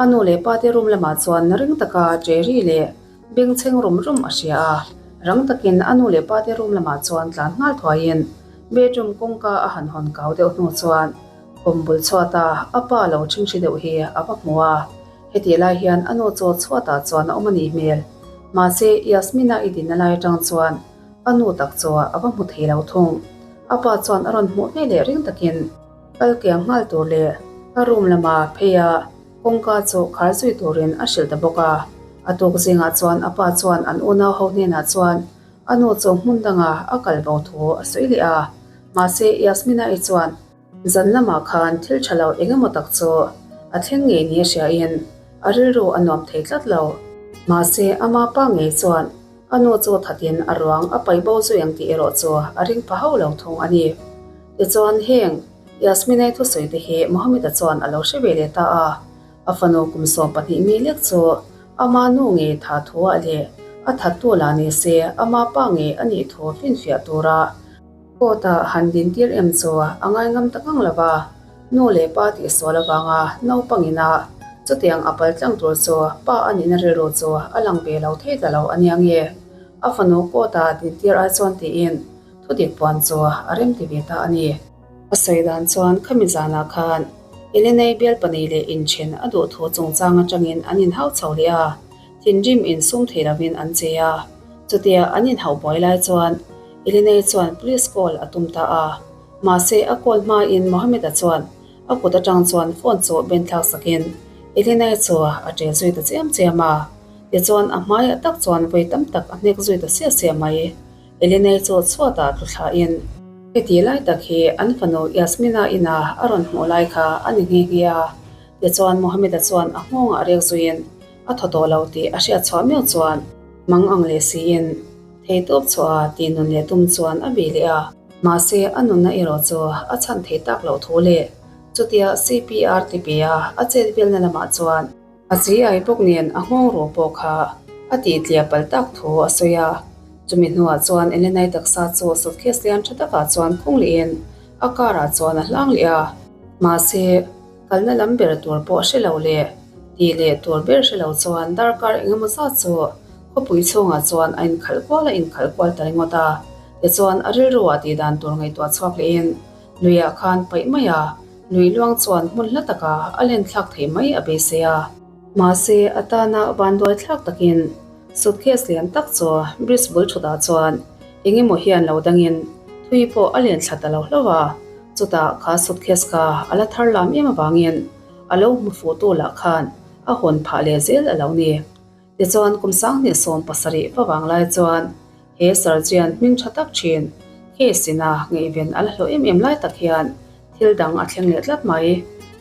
A nu leh pa te room lamah chuan ring taka Jerry leh bengchheng rum rum a hria a, rang takin a nu leh pa te room lamah chuan tlan nghal thuaiin bedroom kawngka a han hawn kau deuh hnu chuan khum bul chhuata a pa lo ṭhingṭhi deuh hi a va hmu a, hetih lai hian a nu chu chhuatah chuan a awm a nih hmel. Mahse, Yasmina i dinna lai aṭang chuan a nu tak chu a va hmu thei lo thung. A pa chuan a rawn hmuh hmel leh ring takin. Kal kiang nghal tur leh a room lama phei a kawngka chu khar zui turin a hrilh ta bawk a. A tuk zingah chuan a pa chuan an unau ho hnenah chuan a nu chu hmun danga a kal bo thu a sawi leh a. Mahse Yasmina-i chuan zan lamah khan thil tha lo eng emaw tak chu a thleng ngei ni a hriain a rilru a nuam thei tlat lo. Mahse ama pa ngei chuan a nu chu thatin a ruang a paih bo zui ang tih erawh chu a ring pha hauh lo thung a ni. Tichuan heng Yasminai thusawi te hi Mohammed-a chuan a lo hre ve leh ta a, a fanu kum 12 mi lek chu ama nu nge tha thu ah leh a thattu lah ni se ama pa nge a nih thu finfiah tura court-ah han din tir em chu a ngaingam ta ngang lo va, nu leh pa tihsual avanga naupangin a chutiang a pal tlang tur chu pa a nihna rilru chu a lang ve lo thei ta lo a nia nge a fanu court-ah din tir ai chuan tiin Thudik puan chu a rem ti ve ta a ni. A sawi dan chuan khami zanah khan Elenei bialpani leh inthen a duh thu chungchang atangin an inhau chho leh a, thinrim insum thei lovin an che a. Chutia an inhauh buai lai chuan Elenei chuan police call a tum ta a. Mahse a call hmain Mohammed-a chuan a kut atang chuan phone chu ben thlak sakin Elenei chu a ṭe zui ta chiam chiam a. Tichuan a hmaiah tak chuan vawi tam tak a hnek zui ta siah siah mai. Elenei chu chhuatah tlu thlahin, Heti lai tak hi an fanu Yasmina ina a rawn hmuh lai kha a ni nghe nghe a. Tichuan Mohammed-a chuan a nghawngah rek zuiin a thaw tawh lo tih a hriat chhuah miau chuan mang ang leh siin theihtawp chhuaha tih nun leh tum chuan a bih leh a. Mahse a nunna erawh chu a chhan thei tak loh thu leh chutia CPR ti pe a a chet velna lamah chuan A chi ai bawk nen a nghawng ruh pawh kha a tih tliah palh tak thu a sawi a. Chumi hnuah chuan Elenai taksa chu suitcase lian tha takah chuan khung lehin a car ah chuan a hlang leh a. Mahse, kalna lam ber tur pawh hre lo leh tih leh tur ber hre lo chuan darkar engemaw zat chu khawpui chhungah chuan a inkhalh kual a inkhalh kual ta ringawt a. Tichuan a rilruah tih dan tur ngaihtuah chhuak lehin luiah khan paih mai a. Nui luang chuan hmun hla taka a len thlak theih mai a beisei a. Mahse, a tana vanduai thlak takin suitcase lian tak chu bridge bul thutah chuan eng emaw hian lo dangin thui pawh a len thla ta lo hlauh a. Chutah kha suitcase kha a la thar lam em avangin a lo hmu fuhtu lah khan a hawn phah leh zel a lo ni. Tichuan kum 2017 va vang lai chuan he surgeon hming tha tak thin case ina ngaihven a la hlawh em em lai tak hian thil dang a thleng leh tlat mai.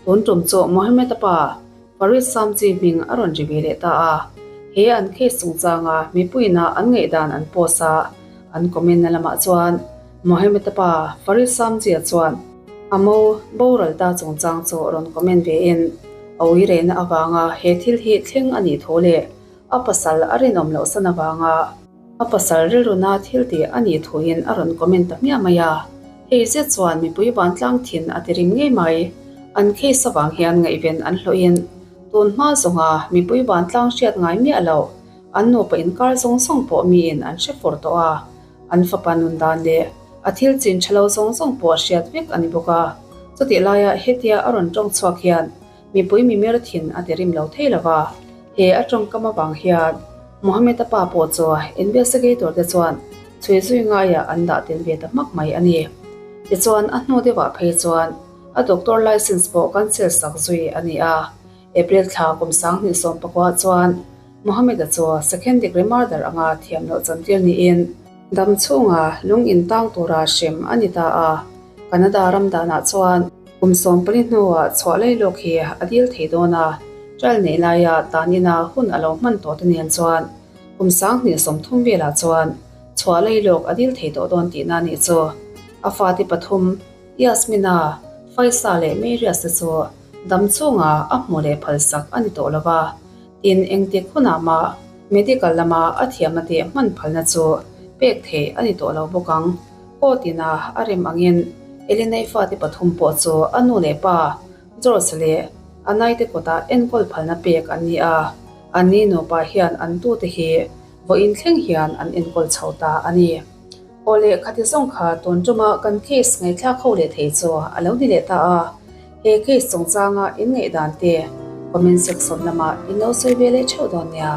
Tun tum chu Mohammed-a pa Farid Samji hming a rawn ri ve leh ta a. He an case chungchanga mipuiina an ngaihdan an post a. An comment na lamah chuan Mohammed-a pa Farid Samji-a chuan a mo boral ta chungchang chu rawn comment ve in a ui rehna avanga he thil hi thleng a nih thu leh a pasal a rinawm loh san avanga a pasal rilruna thil tih a nih thuin a rawn comment ta hmiah mai a. Hei zet chuan mipui vantlang thin a ti rim ngei mai. An case avang hian ngaihven an hlawhin tun hma zawnga mipui vantlang hriat ngai miah loh An nupa inkar zawng zawng pawh miin an hre fur tawh a, an fapa nun dan leh a thil chin tha lo zawng zawng pawh hriat vek a ni bawk a. Chutih laia hetia a rawn tawng chhuak hian mipui mimir thin a ti rim lo thei lo va, he a tawngkam avang hian Mohammed-a pa pawh chu investigator te chuan chhui zui ngaiah an dah tel ve ta hmak mai a ni. Tichuan a hnu deuhah phei chuan a doctor license pawh cancel sak zui a ni a. April thla kum 2019 chuan Mohammed-a chu second degree murder anga thiam loh chantir niin dam chhunga lung in tang tura hrem a ni ta a. Canada ram danah chuan kum 14 hnuah chhuah lei lawk hi a dil thei dawn a, trial neih laia tan ina hun a lo hman tawh te nen chuan kum 2030 velah chuan chhuah lei lawk a dil thei tawh dawn tihna a nih chu. A fate pathum Yasmina, Faisa leh Merias te chu dam chhunga a hmu leh phalsak a ni tawh lo va, tin engtik hunah mah medical lama a thiamna teh hman phalna chu pek theih a ni tawh lo bawk ang. Court ina a rem angin Elinei fate pathum pawh chu a nu leh pa George leh a naite kawtah enkawl phalna pek an ni a, anni nupa hian an tute hi vawiin thleng hian an enkawl chho ta a ni. Aw leh khati zawng kha tun tuma kan case ngaihthlak ho leh thei chu a lo ni leh ta a, he case chungchanga in ngaihdan te comment section lamah in lo sawi ve leh theuh dawn nia.